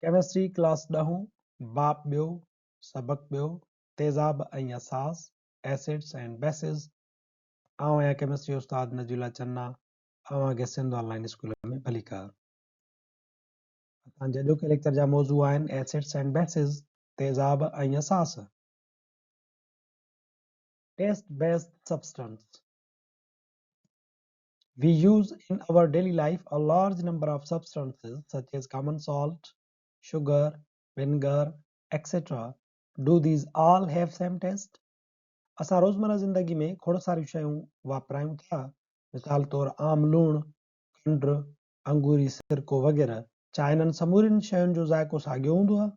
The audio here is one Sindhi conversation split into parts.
ڪيمسٽري ڪلاس ڏهون، باب ٻيو، سبق ٻيو، تيزاب ۽ اساس، Acids and Bases، آئون آهيان ڪيمسٽري استاد نجي الله چنا، اوهان کي سنڌ آن لائين اسڪول ۾ ڀليڪار. اسان جي اڄوڪي ليڪچر جا موضوع آهن Acids and Bases، تيزاب ۽ اساس. Test based substance. We use in our daily life a large number of substances such as common salt, sugar, vinegar, etc. Do these all have same taste? اسان روزمره زندگي ۾ کوڙ ساريون شيون واپرايون ٿا، مثال طور عام لوڻ، کنڊ، انگوري سرڪو وغيره، ڇا انهن سمورين شين جو ذائقو ساڳيو هوندو آهي؟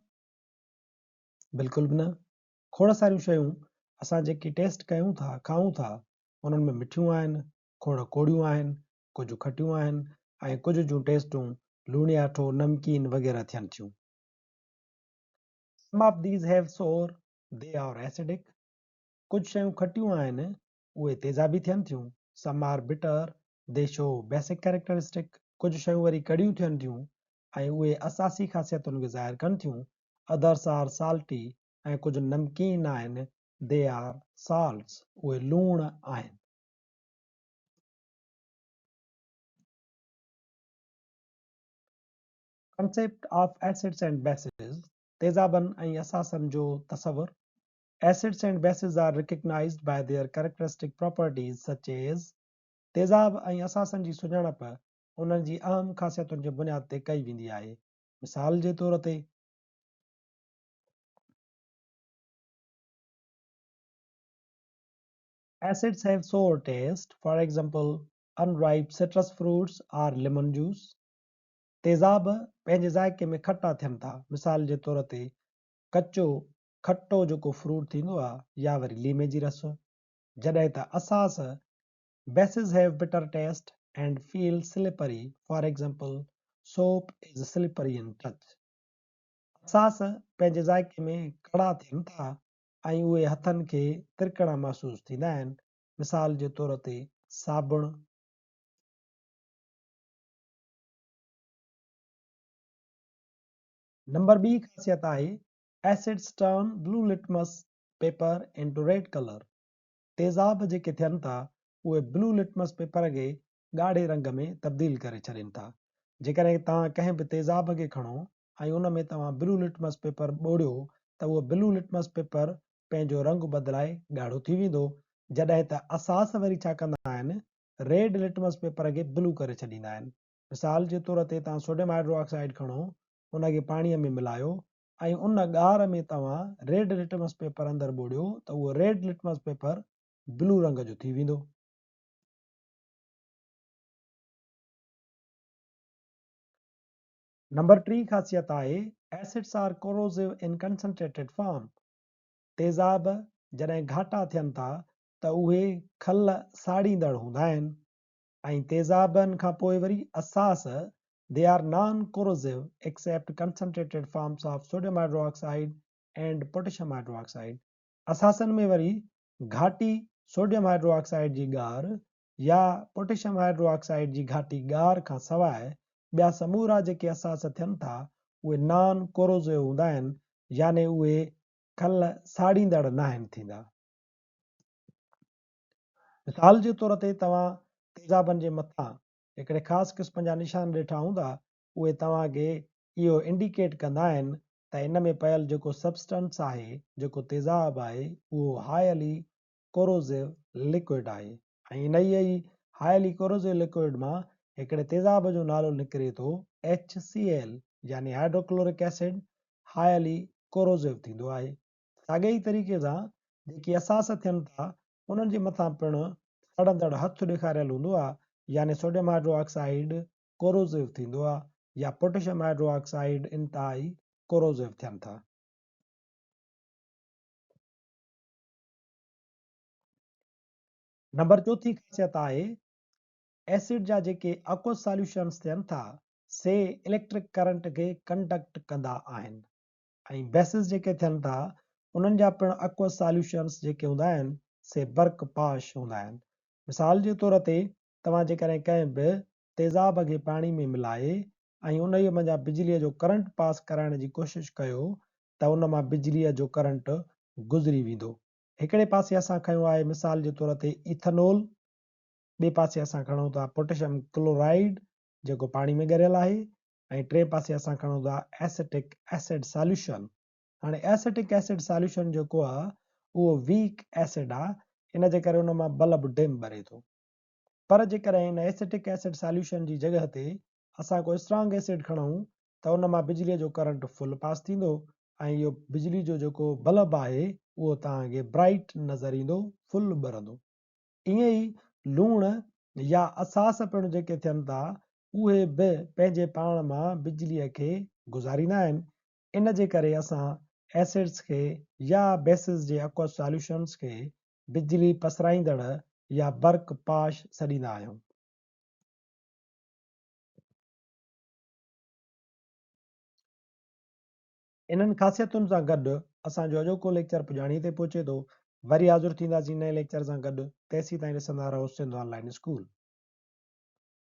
بلڪل به نه. کوڙ ساريون شيون اسان جيڪي ٽيسٽ ڪيون ٿا، کائون ٿا، انهن ۾ مٺيون آهن، کوڙ ڪوڙيون آهن، ڪجهه کٽيون آهن ۽ ڪجهه جون ٽيسٽون لوڻياٺو، نمڪين وغيره ٿين ٿيون. Some of these have sour, they are acidic. ڪجهه شيون کٽيون آهن، اهي تيزابي ٿين ٿيون. Some are bitter, they show basic characteristic. ڪجهه شيون وري ڪڙيون ٿين ٿيون ۽ اهي اساسي خاصيتن کي ظاهر ڪن ٿيون. Others are salty ۽ ڪجهه نمڪين آهن، They are salts، اهي لوڻ آهن. Concept of Acids and Bases، تيزابن ۽ اساسن جو تصور، Acids and bases are recognized by their characteristic properties such as، تيزاب ۽ اساسن جي سڃاڻپ انهن جي اهم خاصيتن جي بنياد تي ڪئي ويندي آهي، مثال جي طور تي. Acids have sour taste, for example, unripe citrus fruits or lemon juice. تيزاب پنهنجي ذائقي ۾ کٽا ٿين ٿا، مثال جي طور تي ڪچو کٽو جيڪو فروٽ ٿيندو آهي يا وري ليمي جي رس. جڏهن ته اساس Bases have bitter taste and feel slippery, for example, soap is slippery in touch. اساس پنهنجي ذائقي ۾ ڪڙا ٿين ٿا ۽ اهي هٿن کي ترڪڻا محسوس ٿيندا آهن، مثال جي طور تي صابڻ. نمبر ٻي خاصيت آهي Acids turn blue litmus paper into red color تيزاب جيڪي ٿين ٿا اهي بلو لٽمس پيپر کي ڳاڙهي رنگ ۾ تبديل ڪري ڇڏين ٿا. جيڪڏهن توهان ڪنهن به تيزاب کي کڻو ۽ ان ۾ توهان بلو لٽمس پيپر ٻوڙيو ته اهو بلو لٽمس پيپر پنهنجو رنگ بدلائي ڳاڙهو ٿي ويندو، جڏهن ته اساس وري ڇا ڪندا آهن ريڊ لٽمس پيپر کي بلو ڪري ڇڏيندا آهن. مثال جي طور تي توهان سوڊيم هائيڊرو آڪسائيڊ کڻو، ان کي پاڻيء ۾ ملايو ۽ ان ڳار ۾ توهان ريڊ لٽمس پيپر اندر ٻوڙيو ته اهو ريڊ لٽمس پيپر بلو رنگ جو ٿي ويندو. نمبر ٽين خاصيت آهي Acids are corrosive in concentrated form تيزاب جڏهن گهاٽا ٿين ٿا ته اهي کل ساڙيندڙ هوندا آهن ۽ تيزابن کان پوء وري اساس They are non-corrosive except concentrated forms of sodium hydroxide and potassium hydroxide اساسن ۾ وري گهاٽي سوڊيم هائيڊرو آڪسائيڊ جي ڳار يا پوٽيشيم هائيڊرو آڪسائيڊ جي گهاٽي ڳار کان سواء ٻيا سمورا جيڪي اساس ٿين ٿا اهي نان ڪوروزيو هوندا آهن يعني اهي کل ساڙيندڙ ناهن ٿيندا. مثال جي طور تي توهان تيزابن جي مٿان هڪڙي خاص قسم جا نشان ڏٺا هوندا اهي توهان کي اهو انڊيڪيٽ ڪندا آهن ته ان ۾ پيل جيڪو سبسٽنس آهي، جيڪو تيزاب آهي، اهو هائلي ڪوروزيو لڪوئڊ آهي ۽ انهيء ئي هائلي ڪوروزيو لڪوئڊ مان هڪڙي تيزاب جو نالو نڪري ٿو HCl يعني هائيڊروڪلورڪ ايسڊ هائلي ڪوروزيو ٿيندو آهي. ساڳئي ئي طريقي سان جيڪي اساس ٿين ٿا انهن جي مٿان پڻ سڙندڙ هٿ ڏيکاريل هوندو آهي يعني سوڊيم هائيڊرو آڪسائيڊ ڪوروزيو ٿيندو آهي يا پوٽيشيم هائيڊرو آڪسائيڊ انتهائي ڪوروزيو ٿين ٿا. نمبر چوٿين خاصيت آهي ايسڊ جا جيڪي اڪوس ساليوشنس ٿين ٿا سي اليڪٽرڪ ڪرنٽ کي ڪنڊڪٽ ڪندا آهن ۽ بيسز جيڪي ٿين ٿا انهن جا پڻ اڪوس ساليوشنس جيڪي هوندا آهن سي برق پاش هوندا آهن. مثال جي طور تي توهان جيڪڏهن ڪنهن به تيزاب کي پاڻي ۾ ملائي ۽ انهيء منجهان بجليء جو ڪرنٽ پاس ڪرائڻ جي ڪوشش ڪيو ته ان مان بجليء جو ڪرنٽ گذري ويندو. هڪڙي پاسي اسان کنيو آهي مثال جي طور تي ايٿنول، ٻئي پاسي اسان کڻون ٿا پوٽيشم ڪلورائيڊ جيڪو پاڻي ۾ ڳريل آهي ۽ ٽئين پاسي اسان کڻون ٿا ايسيٽڪ ايسڊ ساليوشن. هاڻي ايسيٽڪ ايسڊ ساليوشن جيڪو آهي اهو ويڪ ايسڊ آهي ان جي ڪري ان مان بلب ڊم ٻري ٿو. پر جيڪڏهن ان ايسيٽڪ ايسڊ ساليوشن جي جڳهه تي اسان ڪو اسٽرانگ ايسڊ کڻون ته ان مان بجليء جو ڪرنٽ فل پاس ٿيندو ۽ اهو بجلي جو جيڪو بلب آهي اهو توهان کي برائيٽ نظر ايندو، فل ٻرندو. ائين ئي لوڻ يا اساس پڻ جيڪي ٿين ٿا اهي به پنهنجي پاڻ مان بجليء کي گذاريندا آهن. ان جي ڪري اسان ايسڊز کي يا بيسز جي اڪوس ساليوشنز کي بجلي پسرائيندڙ يا برق پاش سڏيندا آهيون. انهن خاصيتن سان گڏ اسان جو اڄوڪو ليڪچر پڄاڻي تي پهچي ٿو. وري حاضر ٿينداسين نئين ليڪچر سان گڏ. تيسين تائين ڏسندا رهو سنڌ آن لائين اسڪول.